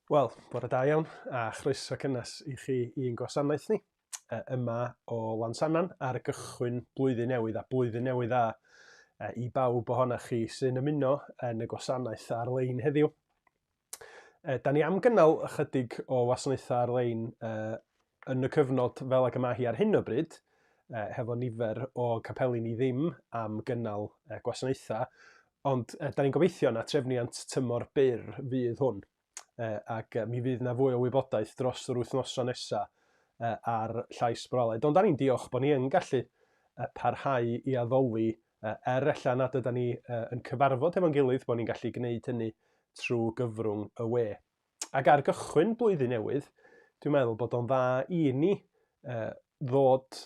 Wel, bore da iawn, a chroeso cynnes i chi i'n gwasanaeth ni yma o Lansannan ar y gychwyn blwyddyn newydd a blwyddyn newydd dda i bawb ohonoch chi sy'n ymuno yn y gwasanaeth ar-lein heddiw. Da ni am gynnal ychydig o wasanaethau ar-lein yn y cyfnod fel ag y mae hi ar hyn o bryd, hefo nifer o capeli ni ddim am gynnal gwasanaethau, Ond da ni'n gobeithio na trefniant tymor byr fydd hwn, ac mi fydd 'na fwy o wybodaeth dros yr wythnosau nesa ar Llais Bro Aled. Ond da ni'n diolch bod ni yn gallu parhau i addoli, er ella nad yda ni yn cyfarfod hefo'n gilydd, bod ni'n gallu gwneud hynny trwy gyfrwng y we. Ac ar gychwyn blwyddyn newydd, dwi'n meddwl bod o'n dda i ni ddod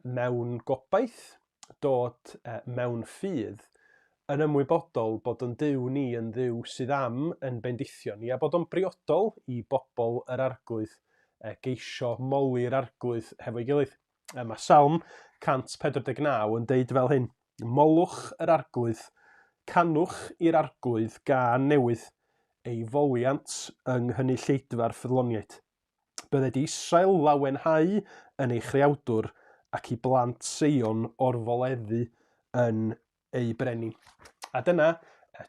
mewn gobaith, dod mewn ffydd, yn ymwybodol bod yn Duw ni yn Dduw sydd am yn bendithio ni, a bod o'n briodol i bobl yr Arglwydd geisio moli'r Arglwydd hefo'i gilydd. Mae Salm 149 yn deud fel hyn, Molwch yr Arglwydd, canwch i'r Arglwydd gân newydd, ei foliant yng nghynulleidfa'r ffyddloniaid. Bydded i Israel lawenhau yn ei chreawdwr ac i blant Seion orfoleddu yn eu brenin. A dyna,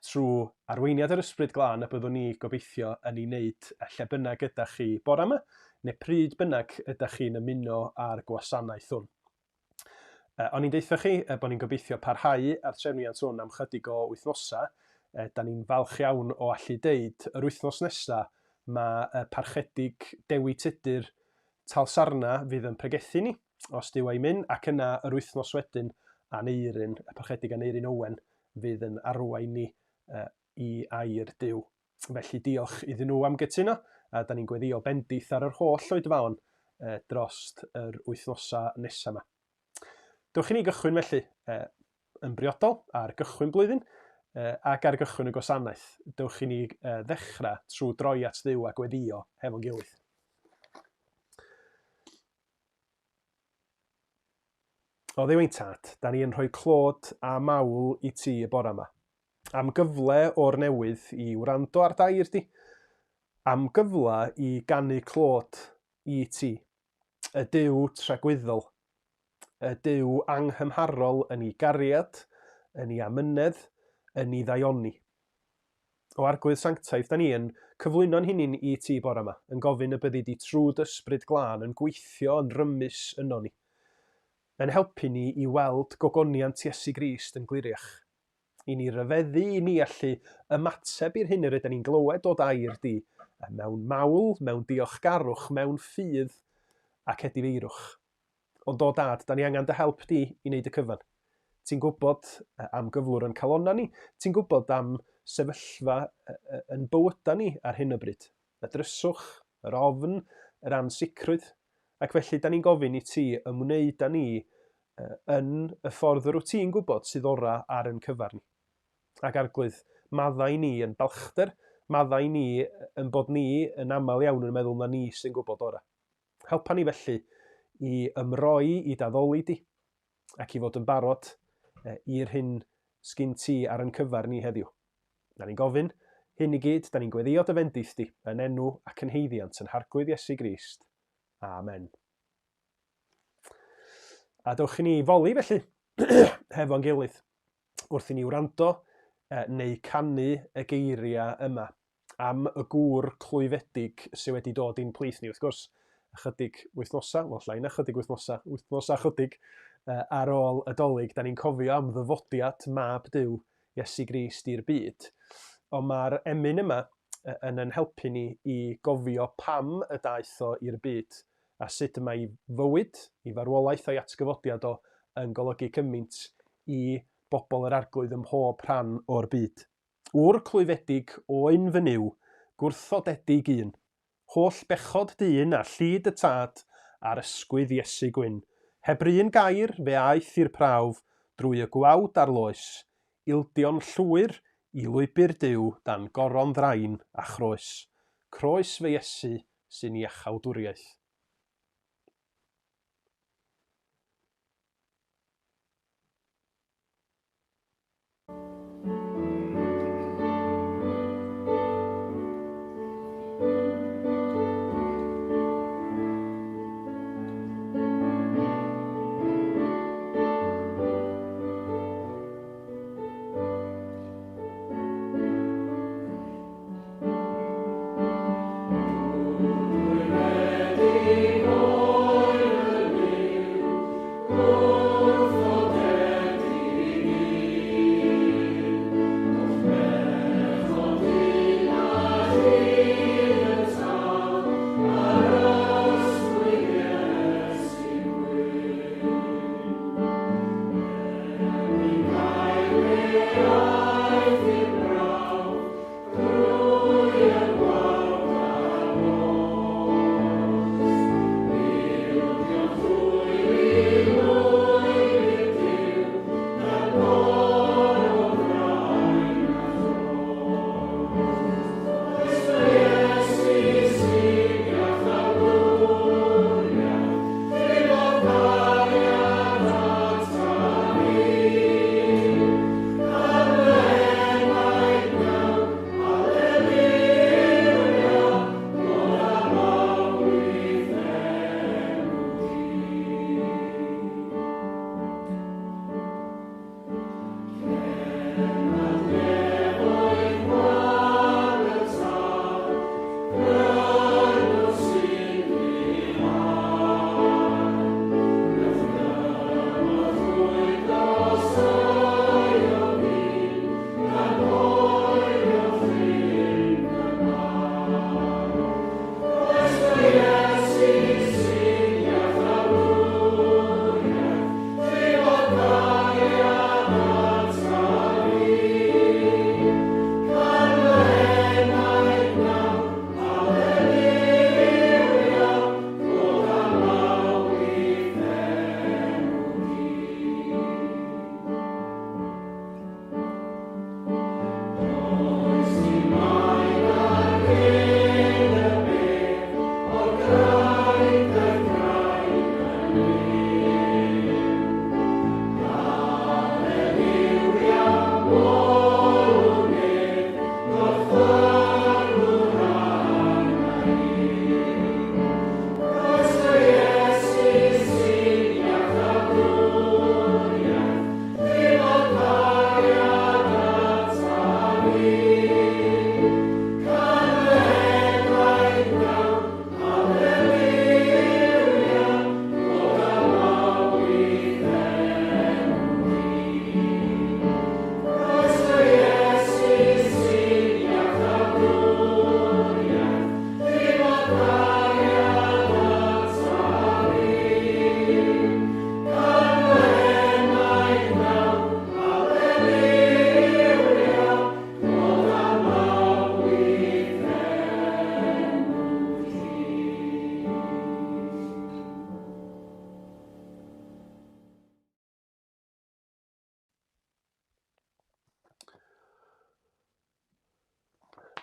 trwy arweiniad yr Ysbryd Glân, y byddwn ni gobeithio yn ei wneud lle bynnag ydach chi bore yma, neu pryd bynnag ydach chi'n ymuno â'r gwasanaeth hwn. O'n i'n deutha chi bod ni'n gobeithio parhau â'r trefniant hwn am chydig o wythnosau. Da ni'n falch iawn o allu deud yr wythnos nesa mae Parchedig Dewi Tudur Talsarna fydd yn pregethu ni, os Duw a'i myn, ac yna yr wythnos wedyn Aneurin, y Parchedig Aneurin Owen fydd yn arwain ni i air Duw. Felly diolch iddyn nhw am gytuno, a da ni'n gweddio bendith ar yr holl oedfaon drost yr wythnosau nesaf yma. Dewch i ni gychwyn felly yn briodol ar gychwyn blwyddyn ac ar gychwyn y gwasanaeth. Dewch i ni ddechrau trwy droi at Dduw a gweddio hefo'n gilydd. O Dduw ein tad, da ni yn rhoi clod a mawl i ti y bore yma. Am gyfle o'r newydd i wrando ar dair di. Am gyfle i ganu clod i ti. Y Duw tragwyddol. Y Duw anghymharol yn ei gariad, yn ei amynedd, yn ei ddaioni. O Arglwydd Sanctaidd, da ni yn cyflwyno'n hunin i ti bore yma, yn gofyn y byddi di trwy d'Ysbryd Glân yn gweithio yn rymus yno ni, yn helpu ni i weld gogoniant Iesu Grist yn gliriach. I ni ryfeddu, i ni allu ymateb i'r hyn yr ydyn ni'n glywed o d'air di, mewn mawl, mewn diolchgarwch, mewn ffydd ac edifeirwch. Ond o dad, da ni angen dy help di i wneud y cyfan. Ti'n gwybod am gyflwr yn calonna ni, ti'n gwybod am sefyllfa yn bywyda ni ar hyn o bryd. Y dryswch, yr ofn, yr ansicrwydd. Ac felly, da ni'n gofyn i ti ymwneud â ni yn y ffordd yr wyt ti'n gwybod sydd orau ar yn cyfer ni. Ac Arglwydd, maddau ni yn balchder, maddau ni yn bod ni yn aml iawn yn meddwl na ni sy'n gwybod orau. Helpa ni felly i ymroi i d'addoli di ac i fod yn barod i'r hyn sgin ti ar yn cyfer ni heddiw. Da ni'n gofyn hyn i gyd, da ni'n gweddio dy fendith di, yn enw ac yn haeddiant yn Harglwydd Iesu Grist. Amen. A dewch i ni foli felly, hefo'n gilydd, wrth i ni wrando neu canu y geiriau yma am y gŵr clwyfedig sydd wedi dod i'n plith ni. Wrth gwrs, ychydig wythnosau, wel llai na chydig wythnosau, wythnos a chydig ar ôl y Dolig, da ni'n cofio am ddyfodiad mab Duw, Iesu Grist i'r byd. Ond mae'r emyn yma yn yn helpu ni i gofio pam y daeth o i'r byd a sut y mae ei fywyd, ei farwolaeth a'i atgyfodiad o yn golygu cymaint i bobl yr Arglwydd ym mhob rhan o'r byd. Wr clwyfedig, oen fy Nuw, gwrthodedig un. Holl bechod dyn a llid y tad ar ysgwydd Iesu gwyn. Heb run gair, fe aeth i'r prawf drwy y gwawd a'r loes, ildio'n llwyr i lwybr Duw dan goron ddrain a chroes. Croes fy Iesu sy'n iachawdwriaeth.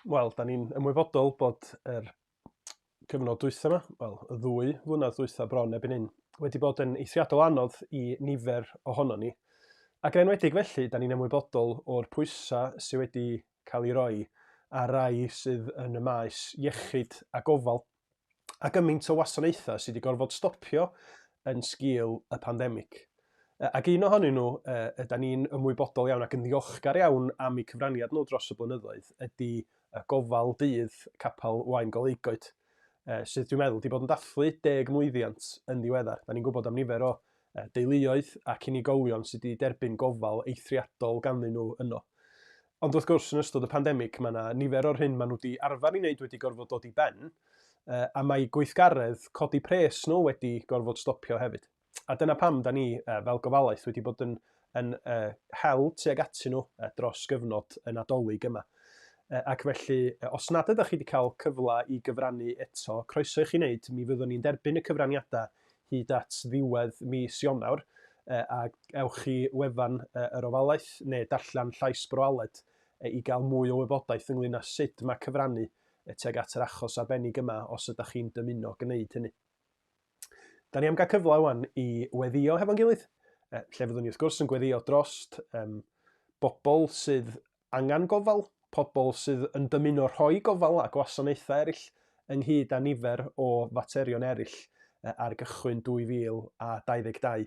Wel, da ni'n ymwybodol bod yr cyfnod dwytha yma, wel, y ddwy flynedd dwytha bron erbyn hyn, wedi bod yn eithriadol anodd i nifer ohonon ni. Ac yn enwedig felly, da ni'n ymwybodol o'r pwysau sydd wedi cael ei roi ar rai sydd yn y maes iechyd a gofal, a gymaint o wasanaethau sydd wedi gorfod stopio yn sgil y pandemig. Ac un ohonyn nhw, yda ni'n ymwybodol iawn ac yn ddiolchgar iawn am eu cyfraniad nhw dros y blynyddoedd, ydy y gofal dydd Capel Waun Goleugoed, sydd dwi'n meddwl wedi bod yn dathlu deg mlwyddiant yn ddiweddar. Da ni'n gwybod am nifer o deuluoedd ac unigolion sydd wedi derbyn gofal eithriadol ganddyn nhw yno. Ond wrth gwrs, yn ystod y pandemig, mae yna nifer o'r hyn maen nhw wedi arfer i wneud wedi gorfod dod i ben, a mae gweithgaredd codi pres nhw wedi gorfod stopio hefyd. A dyna pam da ni fel gofalaeth wedi bod yn, yn uh, hel tuag atyn nhw uh, dros gyfnod y Nadolig yma. Uh, ac felly, os nad ydych chi wedi cael cyfle i gyfrannu eto, croeso i chi wneud, mi fyddwn ni'n derbyn y cyfraniadau hyd at ddiwedd mis Ionawr, uh, a ewch i wefan uh, yr ofalaeth neu darllen Llais Bro Aled uh, i gael mwy o wybodaeth ynglyn â sut mae cyfrannu tuag at yr achos arbennig yma os ydych chi'n dymuno gwneud hynny. Da ni am gael cyfle wan i weddio hefo'n gilydd, lle fyddwn ni wrth gwrs yn gweddio drost um, bobl sydd angen gofal, pobl sydd yn dymuno rhoi gofal a gwasanaethau eraill, ynghyd â nifer o faterion eraill ar gychwyn 2022.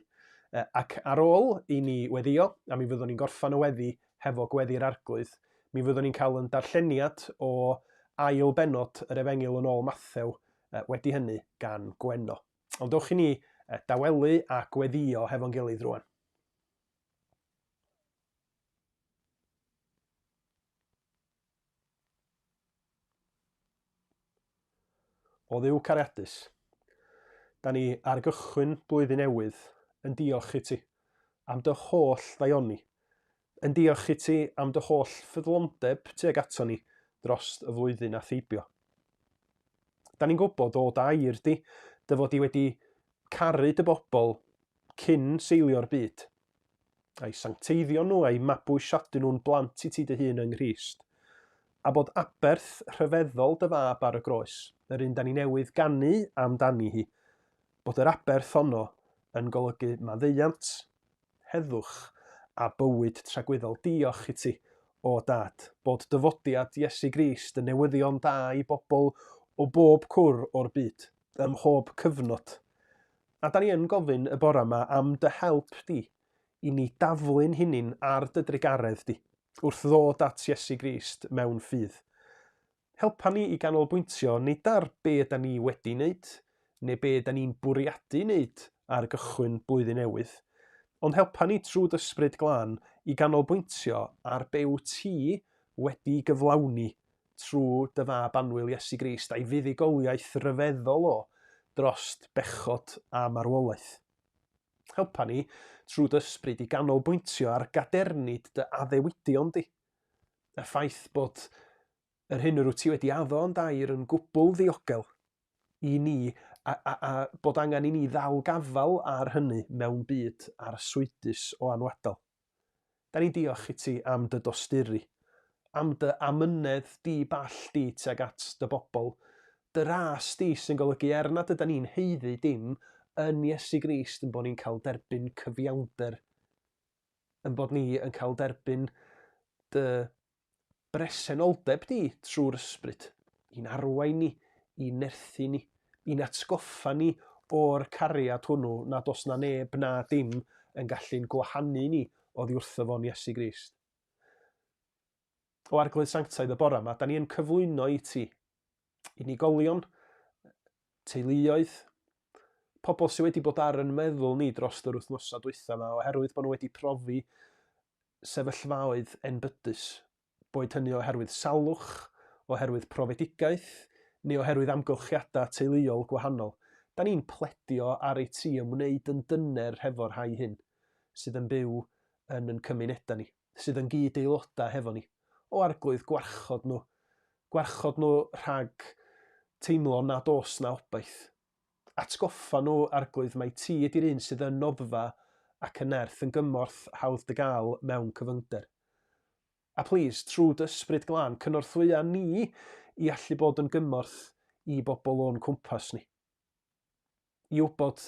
Ac ar ôl i ni weddio, a mi fyddwn ni'n gorffen y weddi hefo gweddi'r Arglwydd, mi fyddwn ni'n cael yn darlleniad o ail bennod yr Efengyl yn ôl Mathew wedi hynny gan Gwenno. Ond dewch i ni dawelu a gweddio hefo'n gilydd rwan. O Dduw cariadus, da ni ar gychwyn blwyddyn newydd yn diolch i ti am dy holl ddaioni, yn diolch i ti am dy holl ffyddlondeb tuag ato ni dros y flwyddyn a theibio. Da ni'n gwybod o dy air di, dy fod di wedi caru dy bobl cyn seilio'r byd, a'i sancteiddio nhw a'i mabwysiadu nhw'n blant i ti dy hun yng Nghrist, a bod aberth rhyfeddol dy fab ar y groes, yr un da ni newydd ganu amdani hi, bod yr aberth honno yn golygu maddeuant, heddwch a bywyd tragwyddol. Diolch i ti, o Dad, bod dyfodiad Iesu Grist yn newyddion da i bobl o bob cwr o'r byd, ym mhob cyfnod. A da ni yn gofyn y bore yma am dy help di i ni daflu'n hunin ar dy drugaredd di, wrth ddod at Iesu Grist mewn ffydd. Helpa ni i ganolbwyntio nid ar be yda ni wedi wneud, neu be yda ni'n bwriadu wneud ar gychwyn blwyddyn newydd, ond helpa ni trwy dy Ysbryd Glân i ganolbwyntio ar be wyt ti wedi gyflawni trwy dy Fab annwyl Iesu Grist a'i fuddugoliaeth ryfeddol o drost bechod a marwolaeth. Helpa ni trwy dy Ysbryd i ganolbwyntio ar gadernid dy addewidion di. Y ffaith bod yr hyn yr wyt ti wedi addo yn dair yn gwbl ddiogel i ni a, a, a bod angen i ni ddal gafael ar hynny mewn byd arswydus o anwadal. Da ni'n diolch i ti am dy dosturi, am dy amynedd di ball di tuag at dy bobl, dy ras di sy'n golygu er nad yda ni'n haeddu dim yn Iesu Grist yn bod ni'n cael derbyn cyfiawnder, yn bod ni yn cael derbyn dy bresenoldeb di trwy'r Ysbryd, i'n arwain ni, i'n nerthu ni, i'n atgoffa ni o'r cariad hwnnw nad oes na neb na dim yn gallu'n gwahanu ni oddi wrtho fo'n Iesu Grist. O Arglwydd Sanctaidd y bore yma, da ni yn cyflwyno i ti unigolion, teuluoedd, pobl sydd wedi bod ar yn meddwl ni dros yr wythnosau dwytha yma oherwydd bod nhw wedi profi sefyllfaoedd enbydus, boed hynny oherwydd salwch, oherwydd profedigaeth, neu oherwydd amgylchiadau teuluol gwahanol. Da ni'n pledio ar ei ti ymwneud yn dyner hefo'r rhai hyn sydd yn byw yn yn cymunedau ni, sydd yn gyd-aelodau hefo ni. O Arglwydd, gwarchod nhw. Gwarchod nhw rhag teimlo nad oes na obaith. Atgoffa nhw, Arglwydd, mai ti ydi'r un sydd yn noddfa ac yn nerth, yn gymorth hawdd dy gael mewn cyfyngder. A plîs, trwy dy ysbryd glân, cynorthwya ni i allu bod yn gymorth i bobl o'n cwmpas ni. I wybod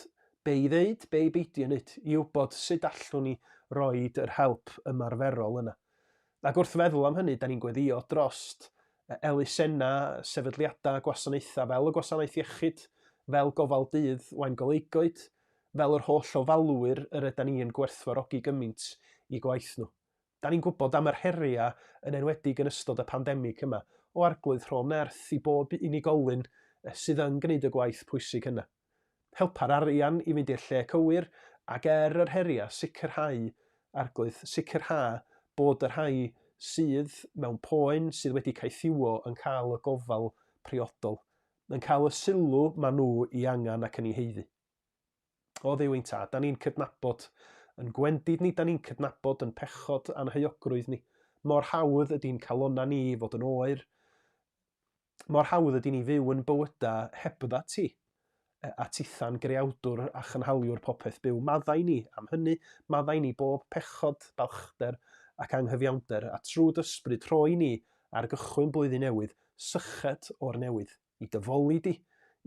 be i ddeud, be i beidio wneud, i wybod sut allwn ni roed yr help ymarferol yna. Ac wrth feddwl am hynny, da ni'n gweddio drost elusennau, sefydliadau, gwasanaethau fel y Gwasanaeth Iechyd, fel Gofal Dydd Waun Goleugoed, fel yr holl ofalwyr yr ydan ni yn gwerthfawrogi gymaint i gwaith nhw. Da ni'n gwybod am yr heriau, yn enwedig yn ystod y pandemig yma, o Arglwydd rho nerth i bob unigolyn sydd yn gwneud y gwaith pwysig yna. Helpa'r arian i fynd i'r lle cywir, ac er yr heriau, sicrhau, Arglwydd, sicrha bod y rhai sydd mewn poen, sydd wedi caethiwo, yn cael y gofal priodol, yn cael y sylw maen nhw i angen ac yn ei haeddu. O Dduw ein Tad, da ni'n cydnabod yn gwendid ni, da ni'n cydnabod yn pechod a'n heuogrwydd ni. Mor hawdd ydy'n calonnau ni i fod yn oer, mor hawdd ydy ni fyw yn bywydau hebdda ti, a titha'n greawdwr a chynhaliwr popeth byw. Maddau ni am hynny, maddau ni bob pechod, balchder ac anghyfiawnder, a trwy d'ysbryd rhoi ni ar gychwyn blwyddyn newydd syched o'r newydd. I dy foli di,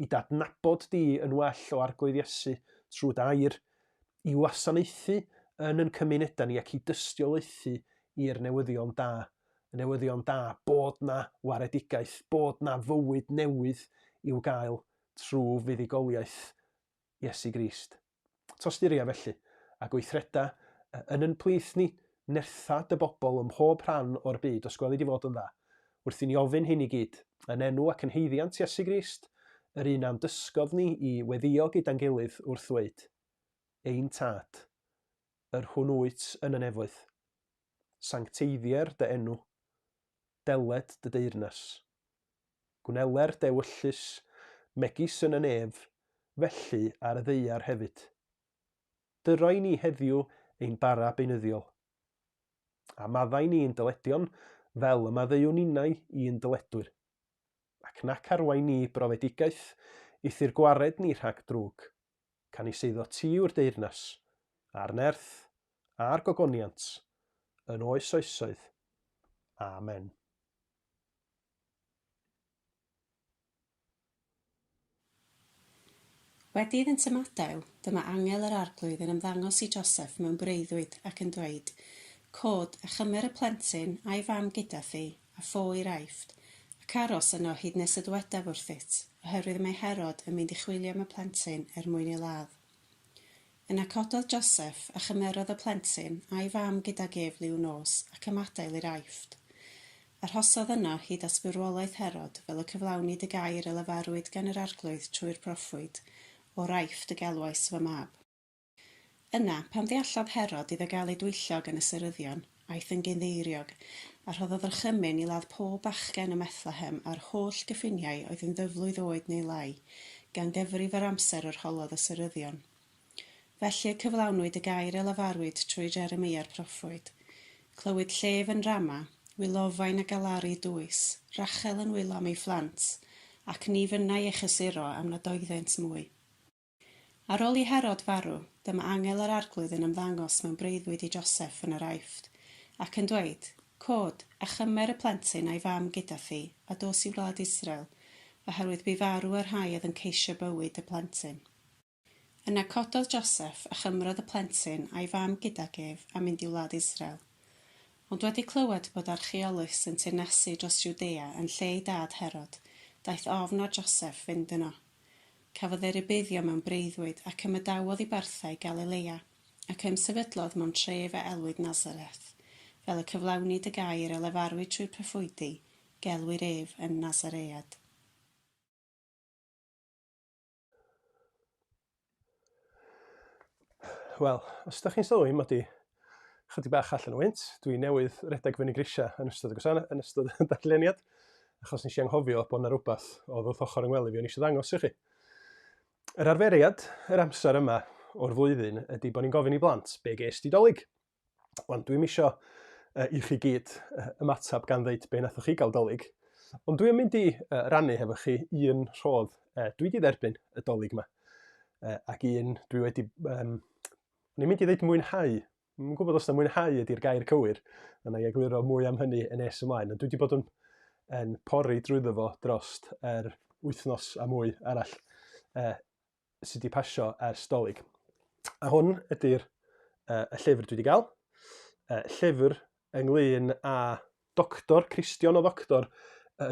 i d'adnabod di yn well o Arglwydd Iesu trwy d'air, i wasanaethu yn yn cymunedau ni ac i dystiolaethu i'r newyddion da, y newyddion da bod 'na waredigaeth, bod 'na fywyd newydd i'w gael trwy fuddugoliaeth Iesu Grist. Tosturia felly, a gweithreda yn yn plith ni, nertha dy bobl ym mhob rhan o'r byd, os gweli di fod yn dda. Wrth i ni ofyn hyn i gyd, yn enw ac yn haeddiant Iesu Grist, yr un a'n dysgodd ni i weddïo gyda'n gilydd wrth ddweud, Ein Tad, yr hwn wyt yn y nefoedd, sancteiddier dy enw, deled dy deyrnas. Gwneler d'ewyllys, megis yn y nef, felly ar y ddaear hefyd. Dyro i ni heddiw ein bara beunyddiol. A maddau ni ein dyledion, fel y maddeuwn ninnau i'n dyledwyr. Ac nac arwain ni i brofedigaeth, eithr gwared ni rhag drwg. Canys eiddo ti yw'r deyrnas, a'r nerth, a'r gogoniant, yn oes oesoedd. Amen. Wedi iddynt ymadael, dyma angel yr Arglwydd yn ymddangos i Joseff mewn breuddwyd ac yn dweud, Cod, a chymer y plentyn a'i fam gyda thi, a ffo i'r Aifft, ac aros yno hyd nes y dywedaf wrthyt, oherwydd mae Herod yn mynd i chwilio am y plentyn er mwyn ei ladd. Yna cododd Joseff, a chymerodd y plentyn a'i fam gydag ef liw nos, ac ymadael i'r Aifft. Arhosodd yno hyd at farwolaeth Herod, fel y cyflawnid y gair a lefarwyd gan yr Arglwydd trwy'r proffwyd, O'r Aifft y gelwais fy mab. Yna, pan ddeallodd Herod iddo gael ei dwyllo gan y seryddion, aeth yn gynddeiriog, a rhoddodd orchymyn i ladd pob bachgen ym Methlehem a'r holl gyffiniau oedd yn ddyflwydd oed neu lai, gan gyfrif yr amser yr holodd y seryddion. Felly y cyflawnwyd y gair a lafarwyd trwy Jeremeia'r proffwyd. Clywyd llef yn Rama, wylofain a galaru dwys, Rachel yn wylo am ei phlant, ac ni fynnai ei chysuro am nad oeddent mwy. Ar ôl i Herod farw, dyma angel yr Arglwydd yn ymddangos mewn breuddwyd i Joseff yn yr Aifft, ac yn dweud, Cod, a chymer y plentyn a'i fam gyda thi, a dos i wlad Israel, oherwydd bu farw y rhai oedd yn ceisio bywyd y plentyn. Yna cododd Joseff, a chymrodd y plentyn a'i fam gydag ef, a mynd i wlad Israel. Ond wedi clywed bod Archaeolus yn teyrnasu dros Jwdea yn lle ei dad Herod, daeth ofn ar Joseff fynd yno. Cafodd ei rybuddio mewn breuddwyd, ac ymadawodd i barthau Galilea, ac ymsefydlodd mewn tref a elwid Nasareth, fel y cyflawnid y gair a lefarwyd trwy'r proffwydi, Gelwir ef yn Nasaread. Wel, os ydych chi'n sylwi, mod i chydig bach allan o wynt. Dwi newydd redeg fyny grisiau yn ystod y gwasanaeth, yn ystod y darlleniad, achos nes i anghofio bod yna rhywbeth oedd wrth ochr yng ngwely fi o'n eisiau ddangos i chi. Yr arferiad yr amser yma o'r flwyddyn ydy bod ni'n gofyn i blant, be ges di dolyg? Wan, dwi'm isio uh, i chi gyd uh, ymateb gan ddeud be nathoch chi gael dolyg, ond dwi'n mynd i uh, rannu hefo chi un rhodd uh, dwi wedi dderbyn y dolyg yma, uh, ac un dwi wedi, um, o'n i'n mynd i ddeud mwynhau. Dwi'm yn gwybod os na mwynhau ydy'r gair cywir, a na i egluro mwy am hynny yn nes ymlaen, ond dwi wedi bod yn, yn pori drwyddo fo drost yr wythnos a mwy arall sydd wedi pasio ers Dolig. A hwn ydy'r y llyfr dwi wedi gael. Llyfr ynglyn â doctor, Cristion o ddoctor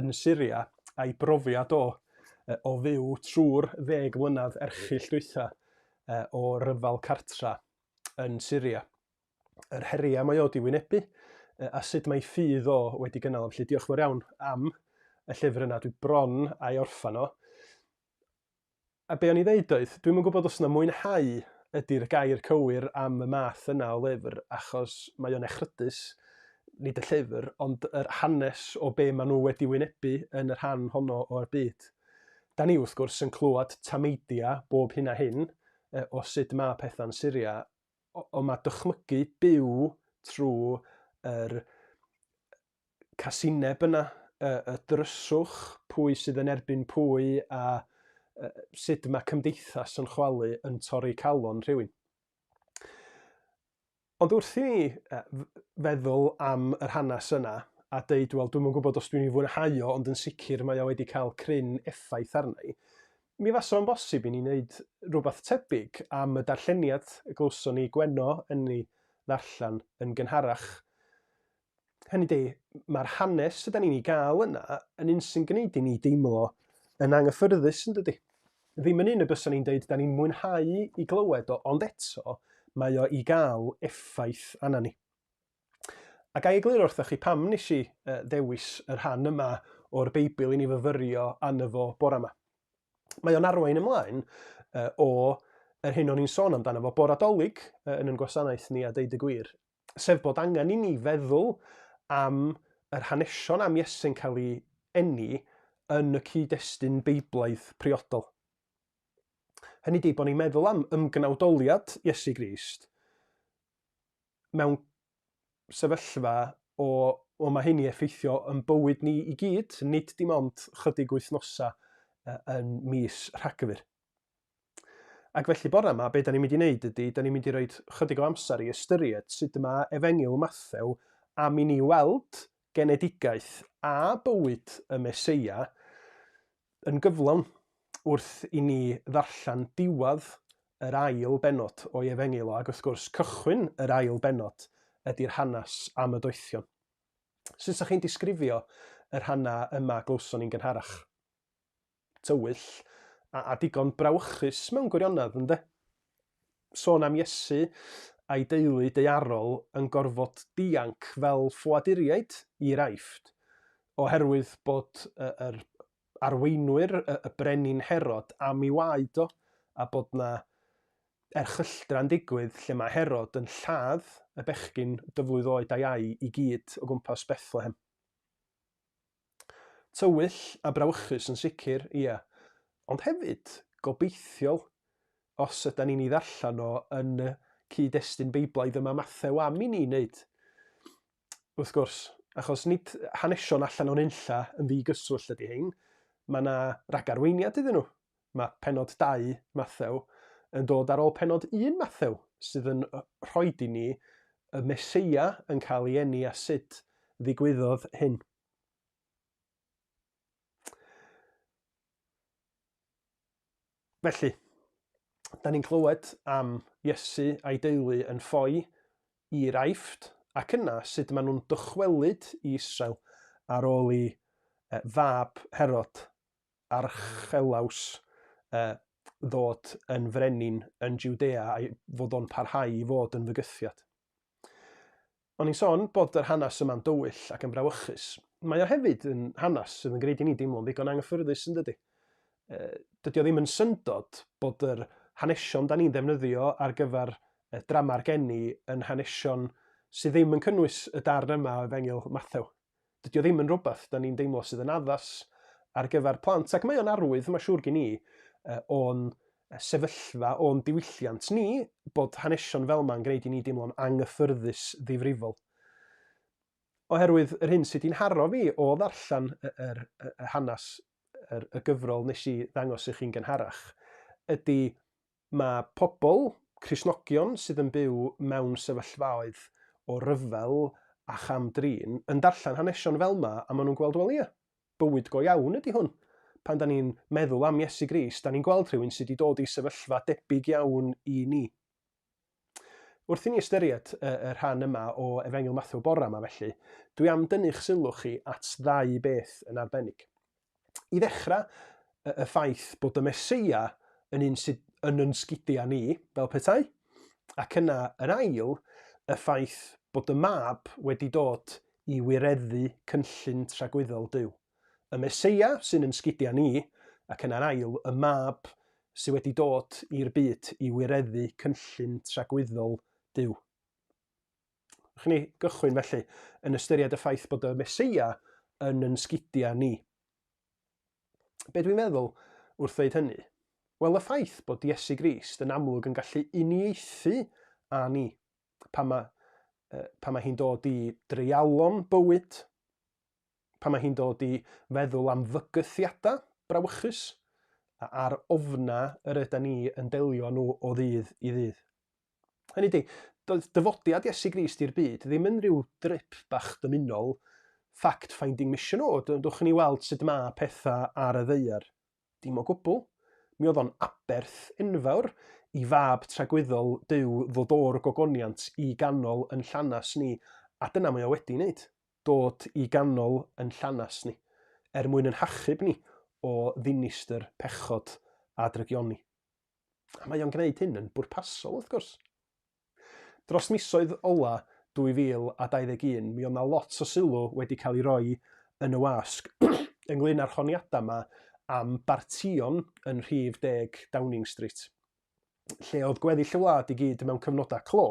yn Syria, a'i brofiad o o fyw trwy'r ddeg mlynedd erchyll dwytha o ryfel cartra yn Syria. Yr heriau mae o wedi wynebu a sut mae ffydd o wedi gynnal. Felly diolch fawr iawn am y llyfr yna. Dwi bron a'i orffan o. A be o'n i ddeud oedd, dwi'm yn gwybod os na mwynhau ydy'r gair cywir am y math yna o lyfr, achos mae o'n echrydus, nid y llyfr, ond yr hanes o be maen nhw wedi wynebu yn y rhan honno o'r byd. Da ni wrth gwrs yn clywed tameidia bob hyn a hyn o sut mae pethau'n Syria, ond mae dychmygu byw trwy yr casineb yna, y, y dryswch, pwy sydd yn erbyn pwy a sut mae cymdeithas yn chwalu yn torri calon rhywun. Ond wrth i ni feddwl am yr hanes yna a deud, wel, dwi'm yn gwybod os dwi'n ei fwynhau o, ond yn sicr mae o wedi cael cryn effaith arna i, mi fasa fo'n bosib i ni wneud rhywbeth tebyg am y darlleniad y glywson ni Gwenno yn ei ddarllen yn gynharach. Hynny ydi, mae'r hanes sydd ni'n ei gael yna yn un sy'n gwneud i ni deimlo yn anghyffyrddus, yn dydy? Ddim yn un y bysa ni'n deud da ni'n mwynhau i glywed o, ond eto mae o i gael effaith arna ni. A ga i egluro wrthoch chi pam nes i ddewis y rhan yma o'r Beibl i ni fyfyrio arno fo bore yma. Mae o'n arwain ymlaen o yr hyn o'n i'n sôn amdano fo bore Dolig yn ein gwasanaeth ni a deud y gwir, sef bod angen i ni feddwl am yr hanesion am Iesu'n cael ei eni yn y cyd-destun Beiblaidd priodol. Hynny di bod ni'n meddwl am ymgnawdoliad Iesu Grist mewn sefyllfa o, o mae hyn i effeithio yn bywyd ni i gyd, nid dim ond chydig wythnosau yn mis Rhagfyr. Ac felly bore yma, be da ni'n mynd i wneud ydy, da ni'n mynd i roi chydig o amser i ystyried sut mae Efengyl Mathew am i ni weld genedigaeth a bywyd y Meseia yn gyflawn wrth i ni ddarllen diwedd yr ail bennod o'i Efengyl o, ac wrth gwrs cychwyn yr ail bennod ydy'r hanes am y doethion. Sut sa chi'n disgrifio y rhannau yma glywson ni'n gynharach? tywyll a, a digon brawychus mewn gwirionedd, ynde? Sôn am Iesu a'i deulu daearol yn gorfod dianc fel ffoaduriaid i'r Aifft, oherwydd bod yr arweinwyr, y, y brenin Herod, am ei waed o, a bod na erchylldra'n digwydd lle mae Herod yn lladd y bechgyn dyflwydd oed a iau i gyd o gwmpas Bethlehem. Tywyll a brawychus yn sicr, ia. Ond hefyd, gobeithiol, os ydan ni'n ei ddarllen o yn y cyd-destun Beiblaidd yma Mathew am i ni wneud. Wrth gwrs, achos nid hanesion allan o'n unlla yn ddi-gyswllt ydy hein, mae yna ragarweiniad iddyn nhw. Mae pennod 2 Mathew yn dod ar ôl pennod 1 Mathew, sydd yn rhoi i ni y Meseia yn cael ei eni a sut ddigwyddodd hyn. Felly, da ni'n clywed am Iesu a'i deulu yn ffoi i'r Aifft, ac yna sut maen nhw'n dychwelyd i Israel ar ôl i fab Herod, Archelaus, ddod yn frenin yn Jwdea a'i fod o'n parhau i fod yn fygythiad. O'n i'n sôn bod yr hanes yma'n dywyll ac yn frawychus. Mae o hefyd yn hanes sydd yn gwneud i ni deimlo'n ddigon anghyffyrddus, yn dydy? Dydy o ddim yn syndod bod yr hanesion da ni'n ddefnyddio ar gyfer drama'r geni yn hanesion sydd ddim yn cynnwys y darn yma o Efengyl Mathew. Dydy o ddim yn rhywbeth da ni'n deimlo sydd yn addas ar gyfer plant, ac mae o'n arwydd, mae'n siŵr gen i, o'n sefyllfa, o'n diwylliant ni, bod hanesion fel yma'n gwneud i ni deimlo'n anghyffyrddus ddifrifol. Oherwydd yr hyn sydd wedi'n haro fi o ddarllen y, yr, y, y hanes, yr, y gyfrol nes i ddangos i chi'n gynharach, ydy mae pobl, Cristnogion sydd yn byw mewn sefyllfaoedd o ryfel a cham-drin yn darllen hanesion fel 'ma a maen nhw'n gweld, wel ia, bywyd go iawn ydy hwn. Pan da ni'n meddwl am Iesu Grist, da ni'n gweld rhywun sydd wedi dod i sefyllfa debyg iawn i ni. Wrth i ni ystyried y, y rhan yma o Efengyl Mathew bora yma felly, dwi am dynnu'ch sylw chi at ddau beth yn arbennig. I ddechrau, y, y ffaith bod y Meseia yn un sydd yn yn sgidiau ni, fel petai, ac yna yn ail, y ffaith bod y mab wedi dod i wireddu cynllun tragwyddol Duw. Y Meseia sy'n yn sgidiau ni, ac yna'n ail, y mab sydd wedi dod i'r byd i wireddu cynllun tragwyddol Duw. Wrth ni gychwyn felly yn ystyried y ffaith bod y Meseia yn yn sgidiau ni. Be dwi'n meddwl wrth ddweud hynny? Wel, y ffaith bod Iesu Grist yn amlwg yn gallu uniaethu â ni pan mae, pan mae hi'n dod i dreialon bywyd, pan mae hi'n dod i feddwl am fygythiadau brawychus a'r ofnau yr yda ni yn delio â nhw o ddydd i ddydd. Hynny ydi, doedd dyfodiad Iesu Grist i'r byd ddim yn rhyw drip bach dymunol, fact-finding mission, o, dwch i ni weld sut mae pethau ar y ddaear. Dim o gwbl. Mi oedd o'n aberth enfawr i fab tragwyddol Duw ddod o'r gogoniant i ganol yn llanas ni, a dyna mae o wedi wneud, dod i ganol yn llanas ni, er mwyn yn hachub ni o ddinistr pechod a drygioni. A mae o'n gwneud hyn yn bwrpasol, wrth gwrs. Dros misoedd ola 2021, mi oedd 'na lot o sylw wedi cael ei roi yn y wasg ynglyn â'r honiadau yma am bartïon yn rhif deg Downing Street, lle oedd gweddill y wlad i gyd mewn cyfnodau clo,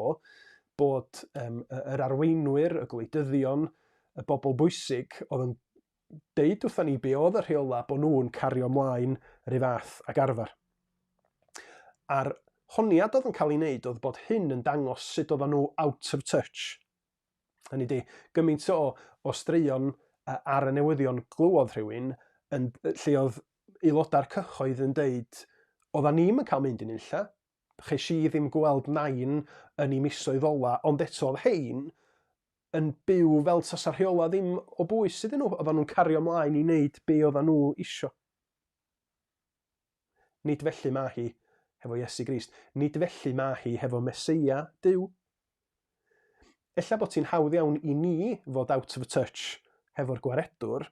bod um, yr arweinwyr, y gwleidyddion, y bobl bwysig oedd yn deud wrtha ni be oedd y rheola, bod nhw'n cario mlaen yr un fath ag arfer. A'r honiad oedd yn cael ei wneud oedd bod hyn yn dangos sut oedden nhw out of touch. Hynny di, gymaint o, o straeon ar y newyddion glywodd rhywun yn, lle oedd aelodau'r cyhoedd yn deud oedden ni'm yn cael mynd i nunlla, ches i ddim gweld nain yn ei misoedd ola, ond eto oedd hein yn byw fel tasa'r rheola ddim o bwys iddyn nhw, oedden nhw'n cario mlaen i wneud be oedden nhw isio. Nid felly mae hi hefo Iesu Grist. Nid felly mae hi hefo Meseia Duw. Ella bod ti'n hawdd iawn i ni fod out of touch hefo'r gwaredwr,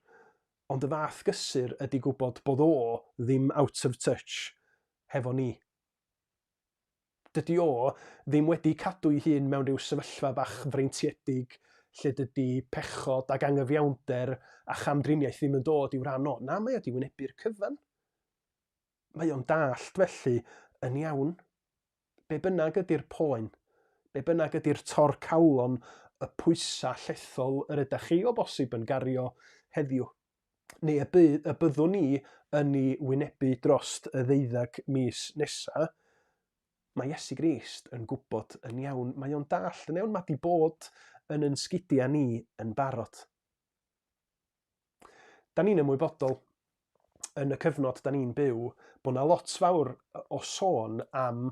ond y fath gysur ydy gwybod bod o ddim out of touch hefo ni. Dydy o ddim wedi cadw'i hun mewn rhyw sefyllfa bach freintiedig lle dydy pechod ac anghyfiawnder a chamdriniaeth ddim yn dod i'w ran o. Na, mae o wedi wynebu'r cyfan. Mae o'n dallt felly yn iawn. Be bynnag ydy'r poen, be bynnag ydy'r torcalon, y pwysau llethol yr ydych chi o bosib yn gario heddiw, neu y, by, y byddwn ni yn ei wynebu drost y ddeuddeg mis nesa, mae Iesu Grist yn gwybod yn iawn, mae o'n dallt yn iawn, mae di bod yn yn sgidiau ni yn barod. Da ni'n ymwybodol yn y cyfnod da ni'n byw bod na lot fawr o sôn am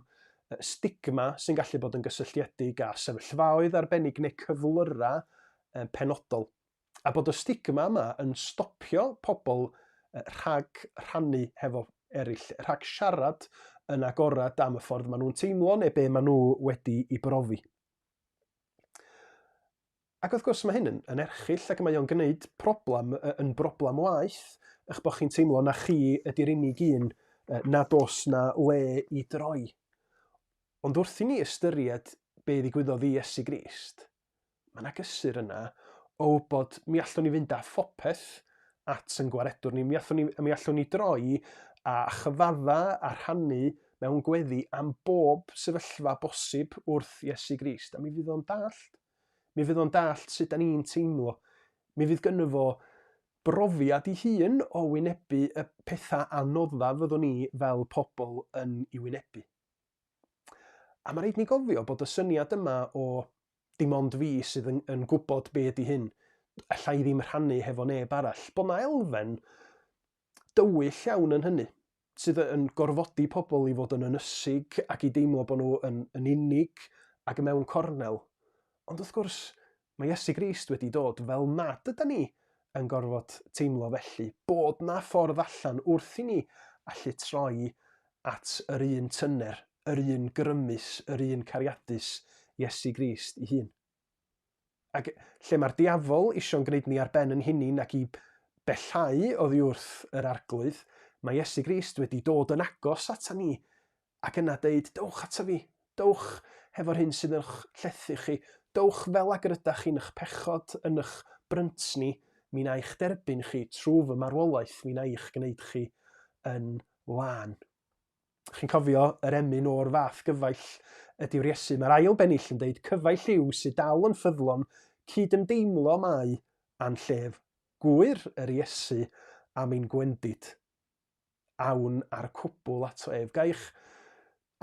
stigma sy'n gallu bod yn gysylltiedig â sefyllfaoedd arbennig neu cyflyrau penodol. A bod y stigma yma yn stopio pobl rhag rhannu hefo eraill, rhag siarad yn agored am y ffordd maen nhw'n teimlo neu be maen nhw wedi i brofi. Ac wrth gwrs mae hyn yn, yn erchyll ac mae o'n gwneud problem yn broblem waeth, eich bod chi'n teimlo na chi ydy'r unig un nad oes na le i droi. Ond wrth i ni ystyried be ddigwyddodd i Iesu Grist, Mae yna gysur yna o wybod mi allwn ni fynd â phopeth at yn gwaredwr ni. Mi allwn ni, mi allwn ni droi a chyfadda a rhannu mewn gweddi am bob sefyllfa bosib wrth Iesu Grist. A mi fydd o'n dallt. Mi fydd o'n dallt sut da ni'n teimlo. Mi fydd gynno fo brofiad ei hun o wynebu y pethau anoddaf fyddwn ni fel pobl yn ei wynebu. A mae rhaid ni gofio bod y syniad yma o dim ond fi sydd yn, yn gwybod be ydy hyn, alla i ddim rhannu hefo neb arall, bod na elfen dywyll iawn yn hynny. sydd yn gorfodi pobl i fod yn ynysig ac i deimlo bod nhw yn, yn unig ac mewn cornel. Ond wrth gwrs, mae Iesu Grist wedi dod fel nad yda ni yn gorfod teimlo felly, bod na ffordd allan wrth i ni allu troi at yr un tyner, yr un grymus, yr un cariadus, Iesu Grist ei hun. Ac lle mae'r diafol isio'n gwneud ni ar ben yn hunin ac i bellhau oddi wrth yr arglwydd, mae Iesu Grist wedi dod yn agos ata ni ac yna deud, dowch ata fi, dowch hefo'r hyn sydd yn eich llethu chi, dowch fel ag yr ydach chi'n eich pechod, yn eich bryntni, mi na i'ch derbyn chi trwy fy marwolaeth, mi na i'ch gwneud chi yn lân. Chi'n cofio yr emyn o'r fath gyfaill ydyw'r Iesu. Mae'r ail bennill yn deud, cyfaill yw sydd dal yn ffyddlon, cydymdeimlo mae a'n llef. Gŵyr yr Iesu am ein gwendid. Awn â'r cwbl ato ef. Ga i'ch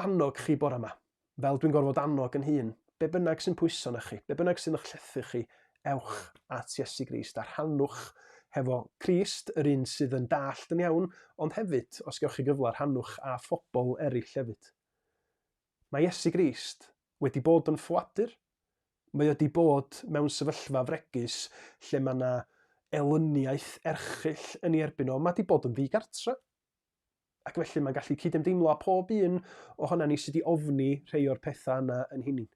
annog chi bore yma, fel dwi'n gorfod annog yn hun, be bynnag sy'n pwyso na chi, be bynnag sy'n eich llethu chi, ewch at Iesu Grist a rhannwch hefo Crist, yr un sydd yn dallt yn iawn, ond hefyd, os gewch chi gyfle, rhannwch â phobl eraill hefyd. Mae Iesu Grist wedi bod yn ffoadur, mae wedi bod mewn sefyllfa fregus lle mae yna elyniaeth erchyll yn ei erbyn o, mae wedi bod yn ddigartre. Ac felly mae'n gallu cydymdeimlo â pob un ohonan ni sydd wedi ofni rhai o'r pethau yna yn hunin.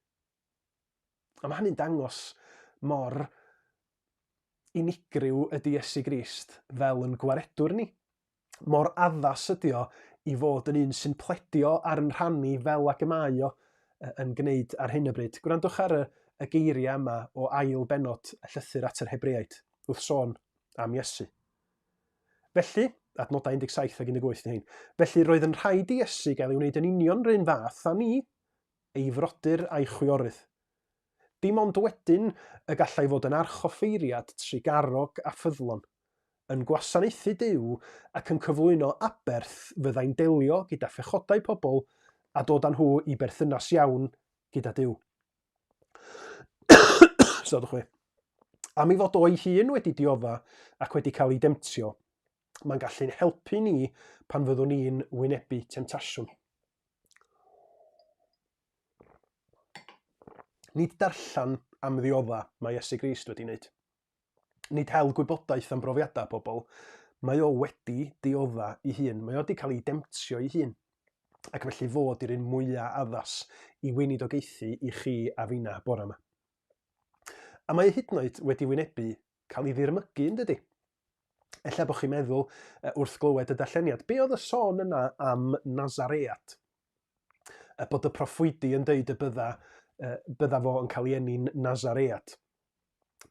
A mae hynny'n dangos mor unigryw ydy Iesu Grist fel yn gwaredwr ni. Mor addas ydy o i fod yn un sy'n pledio ar yn rhan ni fel ag y mae o yn gwneud ar hyn o bryd. Gwrandwch ar y, y geiriau yma o ail benod y llythyr at yr Hebreaid wrth sôn am Iesu. Felly, adnodau 17 ac 18 ydy hein. Felly roedd yn rhaid i Iesu gael ei wneud yn union run fath â ni, ei frodyr a'i chwiorydd. Dim ond wedyn y gallai fod yn archoffeiriad trugarog a ffyddlon, yn gwasanaethu Duw ac yn cyflwyno aberth fyddai'n delio gyda phechodau pobl a dod â nhw i berthynas iawn gyda Duw. Sodwch fi. Am ei fod o'i hun wedi diodda ac wedi cael ei demtio, mae'n gallu'n helpu ni pan fyddwn ni'n wynebu temtasiwn. Nid darllen am ddiodda mae Iesu Grist wedi wneud. Nid hel gwybodaeth am brofiadau pobl, mae o wedi diodda ei hun, mae o wedi cael ei demtio ei hun. Ac felly fod i'r un mwyaf addas i weinidogaethu i chi a finna bore yma. A mae e hyd yn oed wedi wynebu cael ei ddirmygu, yn dydy? Ella bod chi'n meddwl wrth glywed y darlleniad, be oedd y sôn yna am Nazaread? Bod y proffwydi yn deud y bydda, bydda fo yn cael ei eni'n Nazaread.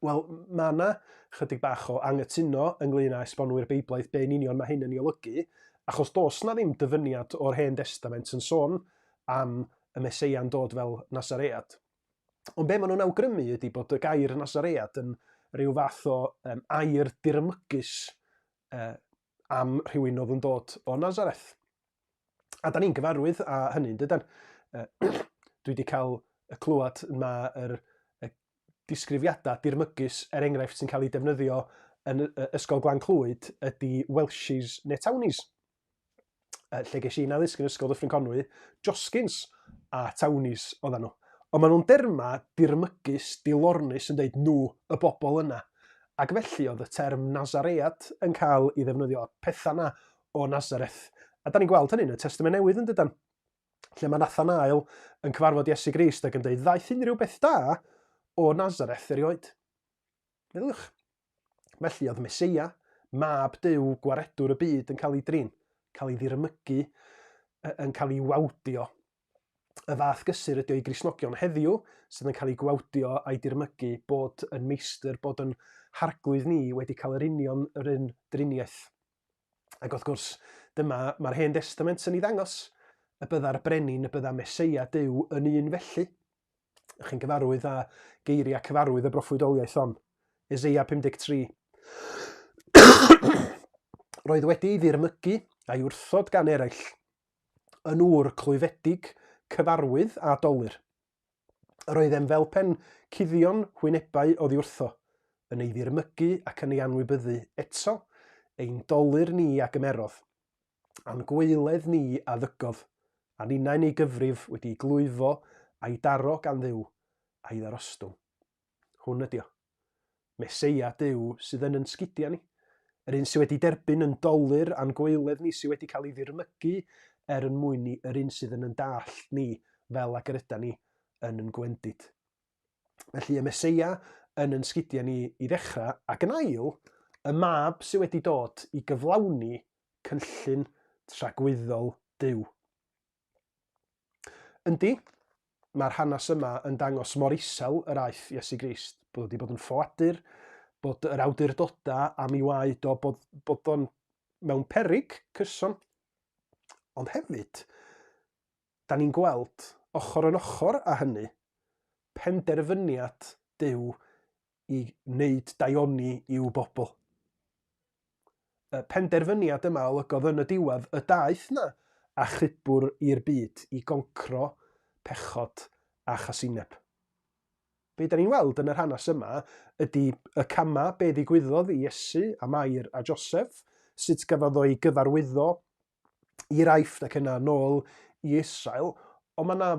Wel, mae yna chydig bach o anghytuno ynglyn â esbonwyr Beiblaidd be yn union mae hyn yn ei olygu, achos does na ddim dyfyniad o'r Hen Destament yn sôn am y Meseia'n dod fel Nasaread. Ond be maen nhw'n awgrymu ydy bod y gair Nasaread yn rhyw fath o um, air dirmygus uh, am rhywun oedd yn dod o Nazareth. A da ni'n gyfarwydd â hynny, yn dydan? Dwi wedi cael y clywed mae yr y disgrifiadau dirmygus, er enghraifft, sy'n cael eu defnyddio yn Ysgol Glan Clwyd ydy Welshies neu Townies. Lle ges i'n addysg yn Ysgol Dyffryn Conwy, Joskins a Townies oedden nhw. Ond maen nhw'n derma dirmygus, dilornus yn dweud nhw, y bobl yna. Ac felly oedd y term Nazaread yn cael ei ddefnyddio, pethau yna o Nazareth. A da ni'n gweld hynny yn y Testament Newydd yn dydan? Lle mae Nathanael yn cyfarfod Iesu Grist ac yn dweud, ddaeth unrhyw beth da o Nazareth erioed. Meddyliwch. Felly oedd Meseia, mab Duw, gwaredwr y byd yn cael ei drin, cael ei ddirmygu, yn cael ei wawdio. Y fath gysur ydy o i Gristnogion heddiw sydd yn cael ei gwawdio a'i dirmygu bod yn meistr, bod yn harglwydd ni wedi cael yr union yr un driniaeth. Ac wrth gwrs, dyma mae'r Hen Destament yn ei ddangos, y bydda'r brenin, y bydda Meseia Duw yn un felly. Ych chi'n gyfarwydd â geiriau cyfarwydd y broffwydoliaeth hon. Eseia 53. Roedd wedi ei ddirmygu a'i wrthod gan eraill, yn ŵr clwyfedig, cyfarwydd a dolur. Yr oeddem fel pen cuddion hwynebau oddi wrtho, yn ei ddirmygu ac yn ei anwybyddu, eto, ein dolur ni a gymerodd. A'n gwaeledd ni a ddygodd, a ninnau'n ei gyfrif wedi ei glwyfo a'i daro gan Dduw, a'i ddarostwng. Hwn ydi o. Meseia Duw sydd yn yn sgidiau ni. Yr un sydd wedi derbyn yn dolur a'n gwaeledd ni, sydd wedi cael ei ddirmygu er yn mwyn ni, yr un sydd yn yn dallt ni fel ag yr yda ni yn yn gwendid. Felly y Meseia yn yn sgidiau ni i ddechrau, ac yn ail, y mab sydd wedi dod i gyflawni cynllun tragwyddol Duw. Yndi, mae'r hanes yma yn dangos mor isel yr aeth Iesu Grist, bod wedi bod yn ffoadur, bod yr awdurdodau am ei waed o, bod, bod o'n mewn peryg cyson. Ond hefyd, da ni'n gweld, ochr yn ochr â hynny, penderfyniad Duw i wneud daioni i'w bobl. Y penderfyniad yma olygodd yn y diwedd y daeth 'na achubwr i'r byd i goncro pechod a chasineb. Be da ni'n weld yn yr hanes yma ydy y camau be ddigwyddodd i Iesu a Mair a Joseph, sut gafodd o'i gyfarwyddo i'r Aifft ac yna nôl i Israel, ond mae yna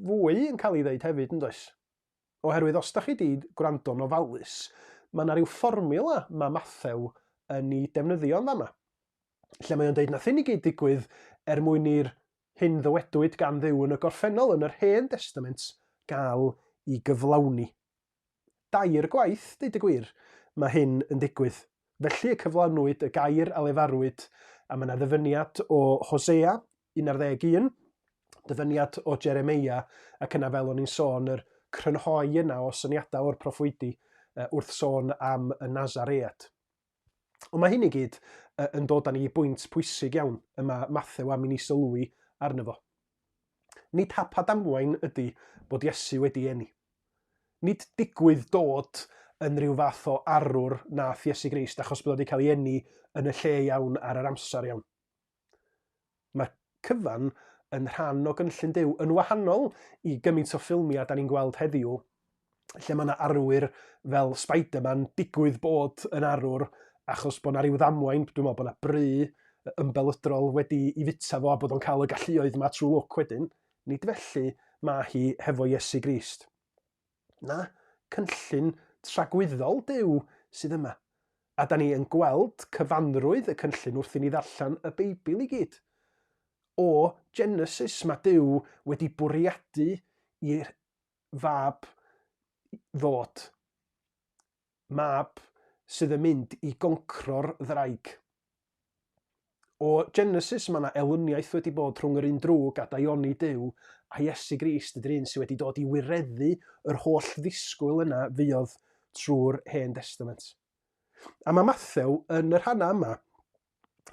fwy yn cael ei ddeud hefyd, yn does? Oherwydd os da chi 'di gwrando'n ofalus, mae 'na ryw fformiwla mae Mathew yn ei defnyddio yn fama, lle mae o'n deud nath hyn i gyd digwydd er mwyn i'r hyn ddywedwyd gan Dduw yn y gorffennol, yn yr Hen Destament, gael i gyflawni. Dair gwaith, deud y gwir, mae hyn yn digwydd. Felly y cyflawnwyd y gair a lefarwyd, a mae yna ddyfyniad o Hosea 11, dyfyniad o Jeremeia, ac yna fel o'n i'n sôn, yr crynhoi yna o syniadau o'r proffwydi wrth sôn am y Nazaread. Ond mae hyn i gyd yn dod â ni i bwynt pwysig iawn y mae Mathew am i ni sylwi arno fo. Nid hap a damwain ydy bod Iesu wedi eni. Nid digwydd dod yn rhyw fath o arwr nath Iesu Grist achos bod o wedi cael ei eni yn y lle iawn ar yr amser iawn. Mae'r cyfan yn rhan o gynllun Duw, yn wahanol i gymaint o ffilmiau da ni'n gweld heddiw, lle mae yna arwyr fel Spider-Man digwydd bod yn arwr achos bod yna rhyw ddamwain, dwi'n meddwl bod yna bry ymbelydrol wedi i fita fo a bod o'n cael y galluoedd yma trwy lwc wedyn. Nid felly mae hi hefo Iesu Grist. Na, cynllun tragwyddol Duw sydd yma. A da ni yn gweld cyfanrwydd y cynllun wrth i ni ddarllen y Beibl i gyd. O Genesis mae Duw wedi bwriadu i'r fab ddod. Mab sydd yn mynd i goncro'r ddraig. O Genesis mae yna elyniaeth wedi bod rhwng yr un drwg a daioni Duw a Iesu Grist ydy'r un sydd wedi dod i wireddu yr holl ddisgwyl yna fuodd trwy'r Hen Destament. A mae Mathew yn y rhannau yma,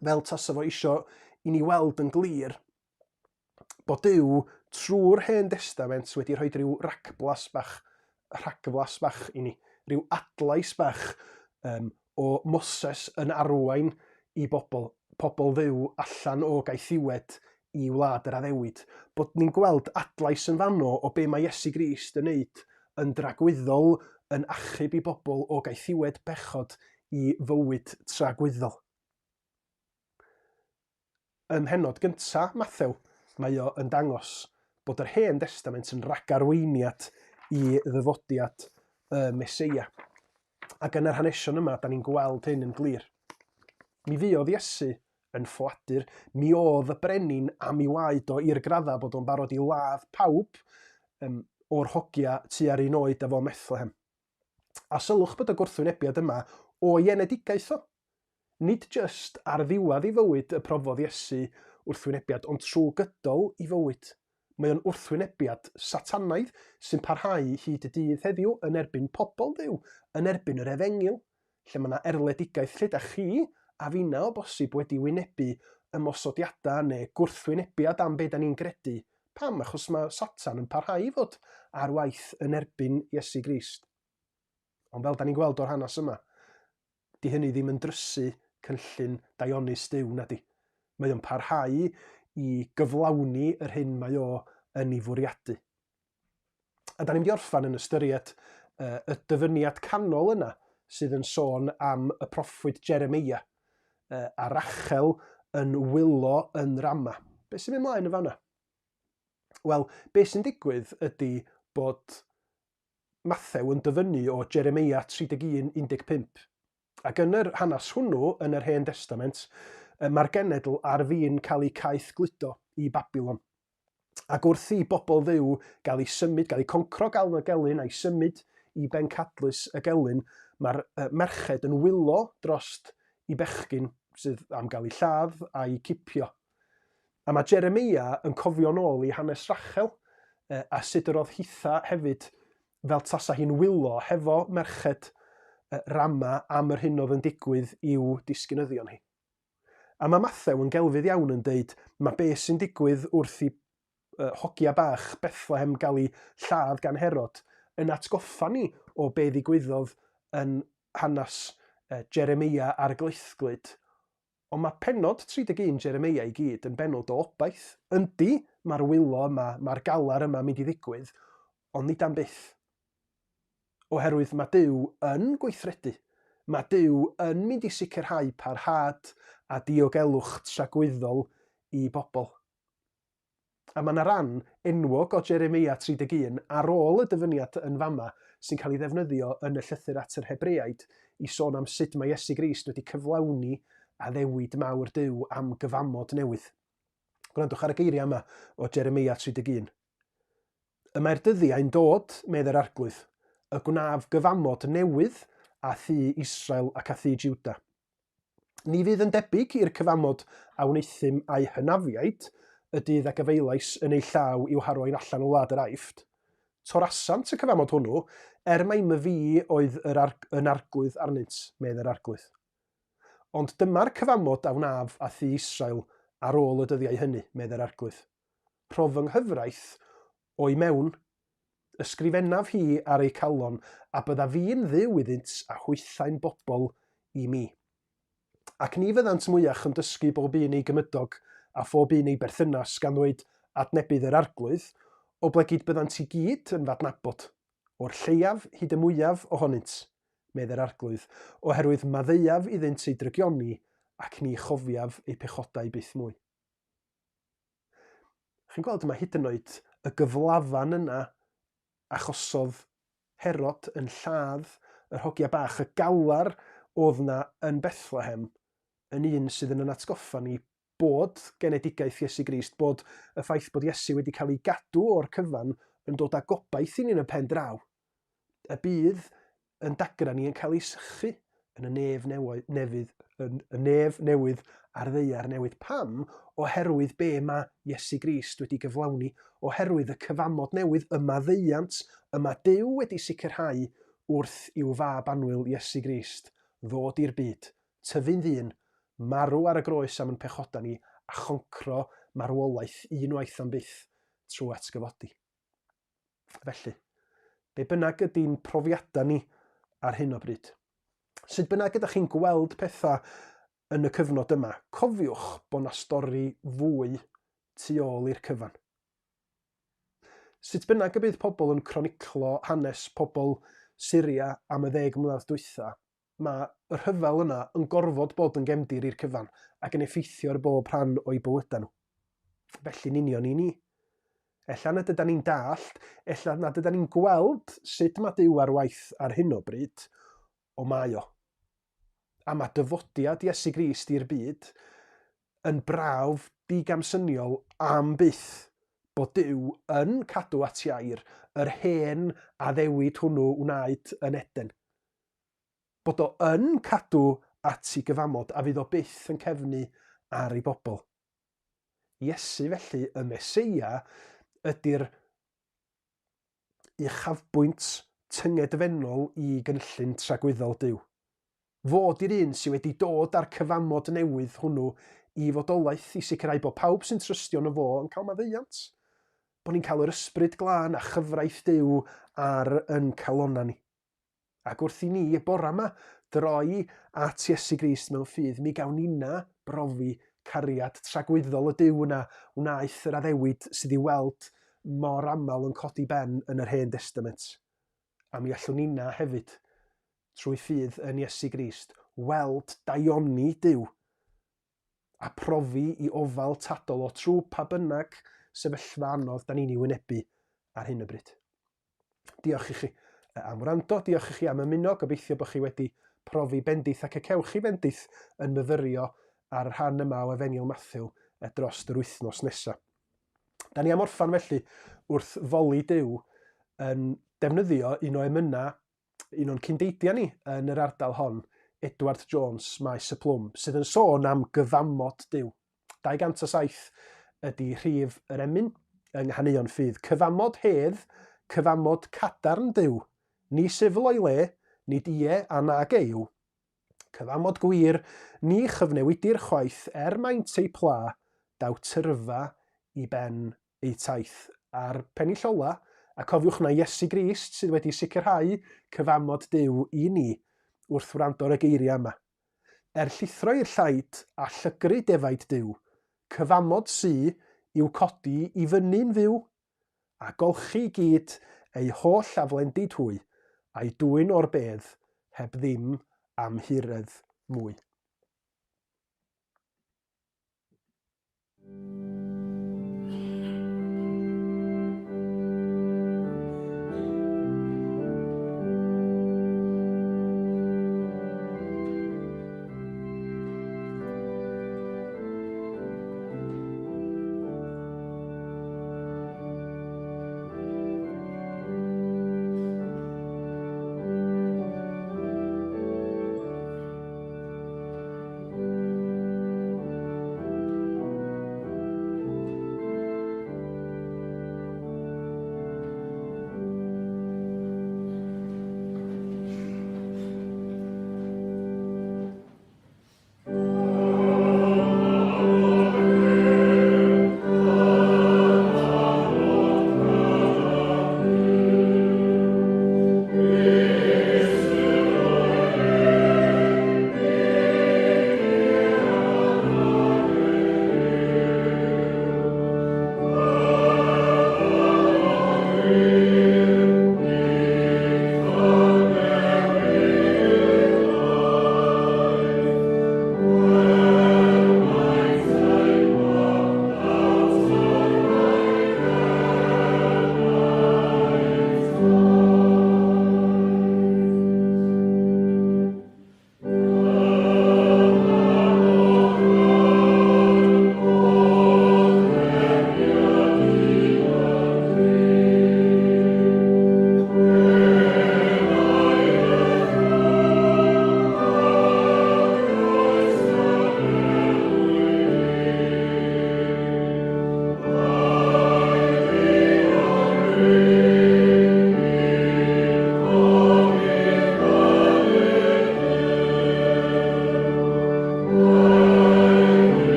fel tasa fo isio i ni weld yn glir, bod Duw trwy'r Hen Destament wedi rhoi rhyw ragblas bach, rhagflas bach i ni, rhyw adlais bach um, o Moses yn arwain i bobl, pobl Dduw allan o gaethiwed i wlad yr addewid. Bod ni'n gweld adlais yn fanno o be mae Iesu Grist yn neud yn dragwyddol yn achub i bobl o gaethiwed bechod i fywyd tragwyddol. Ym mhennod gyntaf Mathew, mae o yn dangos bod yr Hen Destament yn ragarweiniad i ddyfodiad y Meseia. Ac yn yr hanesion yma, da ni'n gweld hyn yn glir. Mi fuodd Iesu yn ffoadur, mi oedd y brenin am ei waed o i'r graddau bod o'n barod i ladd pawb um, o'r hogia tua'r un oed â fo Methlehem. A sylwch bod y gwrthwynebiad yma o'i enedigaeth o. Nid jyst ar ddiwedd ei fywyd y profodd Iesu wrthwynebiad, ond trwy gydol ei fywyd. Mae o'n wrthwynebiad satanaidd sy'n parhau hyd y dydd heddiw yn erbyn pobl Dduw, yn erbyn yr efengyl, lle mae yna erledigaeth lle da chi a finna o bosib wedi wynebu ymosodiadau neu gwrthwynebiad am be da ni'n gredu. Pam? Achos mae Satan yn parhau i fod ar waith yn erbyn Iesu Grist. Ond fel da ni'n gweld o'r hanes yma, 'di hynny ddim yn drysu cynllun daionus Duw, nadi? Mae o'n parhau i gyflawni yr hyn mae o yn ei fwriadu. A da ni'n mynd i orffan yn ystyried uh, y dyfyniad canol yna sydd yn sôn am y proffwyd Jeremeia uh, a Rachel yn wylo yn Rama. Be sy'n mynd mlaen yn fanna? Wel, be sy'n digwydd ydy bod Mathew yn dyfynnu o Jeremeia 31:15. Ac yn yr hanes hwnnw, yn yr Hen Destament, mae'r genedl ar fin cael eu caeth gludo i Babilon. Ac wrth i bobl Dduw gael eu symud, gael eu concro galon y gelyn a'i symud i bencadlys y gelyn, mae'r merched yn wylo drost i bechgyn sydd am gael eu lladd a'i cipio. A mae Jeremeia yn cofio nôl i hanes Rachel a sut yr oedd hitha hefyd fel tasa hi'n wylo hefo merched Rama am yr hyn oedd yn digwydd i'w disgynyddion hi. A mae Mathew yn gelfydd iawn yn deud mae be sy'n digwydd wrth i hogia bach Bethlehem gael eu lladd gan Herod yn atgoffa ni o be ddigwyddodd yn hanes Jeremeia a'r Gleithglyd. Ond mae pennod 31 Jeremeia i gyd yn bennod o obaith. Yndi, mae'r wylo yma, mae'r galar yma mynd i ddigwydd, ond nid am byth. Oherwydd mae Duw yn gweithredu. Mae Duw yn mynd i sicrhau parhad a diogelwch tragwyddol i bobl. A mae yna ran enwog o Jeremeia 31 ar ôl y dyfyniad yn fama sy'n cael ei ddefnyddio yn y llythyr at yr Hebreaid i sôn am sut mae Iesu Grist wedi cyflawni addewid mawr Duw am gyfamod newydd. Gwrandwch ar y geiriau yma o Jeremeia 31. Y mae'r dyddiau'n dod, medd yr Arglwydd, y gwnaf gyfamod newydd â thŷ Israel ac â thŷ Juda. Ni fydd yn debyg i'r cyfamod a wneuthum â'u hynafiaid, y dydd a gafaelais yn eu llaw i'w harwain allan o wlad yr Aifft. Torasant y cyfamod hwnnw, er mai myfi oedd yr ar yn arglwydd arnynt, medd yr Arglwydd. Ond dyma'r cyfamod a wnaf â thŷ Israel ar ôl y dyddiau hynny, medd yr Arglwydd. Rhof fy nghyfraith o'i mewn, Ysgrifennaf hi ar eu calon, a byddaf fi'n Dduw iddynt, a hwythau'n bobl i mi. Ac ni fyddant mwyach yn dysgu bob un ei gymydog a phob un ei berthynas, gan ddweud, Adnebydd yr Arglwydd, oblegid byddant i gyd yn f'adnabod, o'r lleiaf hyd y mwyaf ohonynt, medd yr Arglwydd, oherwydd maddeuaf iddynt eu drygioni, ac ni chofiaf eu pechodau byth mwy. Chi'n gweld, mae hyd yn oed y gyflafan yna achosodd Herod yn lladd yr hogia bach, y galar oedd na yn Bethlehem, yn un sydd yn yn atgoffa ni bod genedigaeth Iesu Grist, bod y ffaith bod Iesu wedi cael ei gadw o'r cyfan yn dod â gobaith i ni yn y pen draw. Y bydd yn dagrau ni yn cael ei sychu yn y nef newydd, nefydd, yn y nef newydd a'r ddaear newydd. Pam? Oherwydd be mae Iesu Grist wedi gyflawni, oherwydd y cyfamod newydd, y maddeuant y mae Duw wedi sicrhau wrth i'w fab annwyl Iesu Grist ddod i'r byd, tyfu'n ddyn, marw ar y groes am yn pechodau ni a choncro marwolaeth unwaith am byth trwy atgyfodi. Felly, be bynnag ydy'n profiadau ni ar hyn o bryd, sut bynnag ydych chi'n gweld pethau yn y cyfnod yma, cofiwch bod 'na stori fwy tu ôl i'r cyfan. Sut bynnag y bydd pobl yn croniclo hanes pobl Syria am y ddeg mlynedd dwytha, mae y rhyfel yna yn gorfod bod yn gefndir i'r cyfan ac yn effeithio ar bob rhan o'u bywydau nhw. Felly'n union i ni. Ella nad ydan ni'n dallt, ella nad ydan ni'n gweld sut mae Duw ar waith ar hyn o bryd, ond mae o. A mae dyfodiad Iesu Grist i'r byd yn brawf digamsyniol am byth bod Duw yn cadw at air yr hen addewid hwnnw wnaed yn Eden. Bod o yn cadw at i gyfamod a fydd o byth yn cefnu ar ei bobl. Iesu felly, y Meseia, ydy'r uchafbwynt tyngedfennol i gynllun tragwyddol Duw. Fo 'di'r un sydd wedi dod â'r cyfamod newydd hwnnw i fodolaeth i sicrhau bod pawb sy'n trystio yno fo yn cael maddeuant. Bod ni'n cael yr ysbryd glân a chyfraith Duw ar yn calonnau ni. Ac wrth i ni, y bore yma, droi at Iesu Grist mewn ffydd, mi gawn ninna brofi cariad tragwyddol y Duw yna wnaeth yr addewid sydd i'w weld mor aml yn codi ben yn yr Hen Destament. A mi allwn ninna hefyd, trwy ffydd yn Iesu Grist, weld daioni Duw. a profi i ofal tadol o trwy pa bynnag sefyllfa anodd da ni'n ei wynebu ar hyn o bryd. Diolch i chi am wrando, diolch i chi am ymuno, gobeithio bod chi wedi profi bendith ac y cewch chi fendith yn myfyrio ar y rhan yma o Efengyl Mathew dros yr wythnos nesaf. Da ni am orffan felly wrth foli Duw yn defnyddio un o emynau un o'n cyndeidiau ni yn yr ardal hon, Edward Jones, Maes y Plwm, sydd yn sôn am gyfamod Duw. 207 ydy rhif yr emyn yng Nghaneuon Ffydd. Cyfamod hedd, cyfamod cadarn Duw. Ni syfl o'i le, nid ie a nag e yw. Cyfamod gwir, ni chyfnewidir chwaith, er maint ei pla, daw tyrfa i ben eu taith. A'r pennill ola, a cofiwch na Iesu Grist sydd wedi sicrhau cyfamod Duw i ni wrth wrando ar y geiriau yma. Er llithro i'r llaid a llygru defaid Duw, cyfamod sy i'w codi i fyny'n fyw, a golchi i gyd eu holl aflendid hwy, a'u dwyn o'r bedd heb ddim amhuredd mwy.